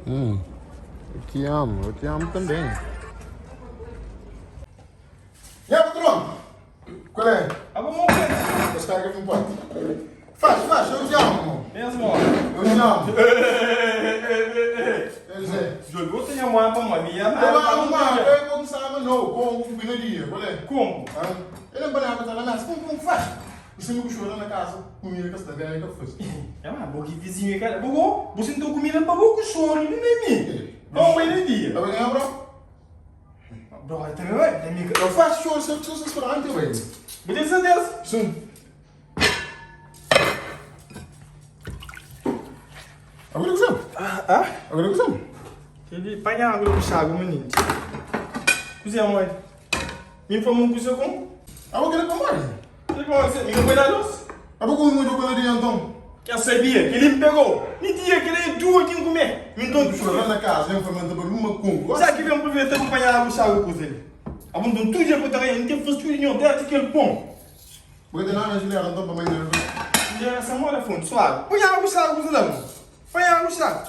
Hum, eu te amo, eu te amo também. Nha patron! Qual é? Abo mo que? Descarga um pote. Faz, faz, eu te amo. Mesmo? Eu te amo. Quer dizer, Jogou tem a mão para uma minha. eu amo, mano. Eu vou começar a não, com o dia, qual é? Como? Hã? Ele não vai na mesa, como, como faz? Você me puxou na casa, comida que está velha que eu faço. É uma boa que vizinho, cara. Bogo, você não tem comida para boco choro, nem mim. Não vai nem dia. Tá bem, bro? Bro, também vai. Também Eu faço show, se eu restaurante, velho. Beleza, Deus. Sim. Agora que sabe? Ah? Agora que sabe? Ele panha água com água, menino. Cozinha, mãe. Me informa um cozinha com? Agora que ele come? Ele falou assim, me vai dar luz. Agora como muito quando ele então? Quer sabia que ele me pegou? Me dia que ele é duro aqui em comer. Me então, Puxou lá na casa, eu fermento para uma congo. Já que vem para ver, acompanhar água com água cozinha. Abundam tudo dia para também, não tem faz tudo nenhum, deve aquele pão. Porque não na gilera então para mãe dele. Já essa mora fundo, suave. Põe água com água cozinha. Põe água com água.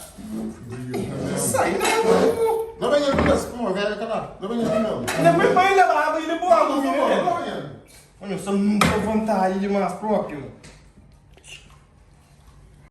Sai, não. Dá bem ele começa, como velho calar. Dá bem ele não. Não foi para ele lavar, ele boa água, Dá menino. bem ele. Olha, eu só nunca vontade demais próprio.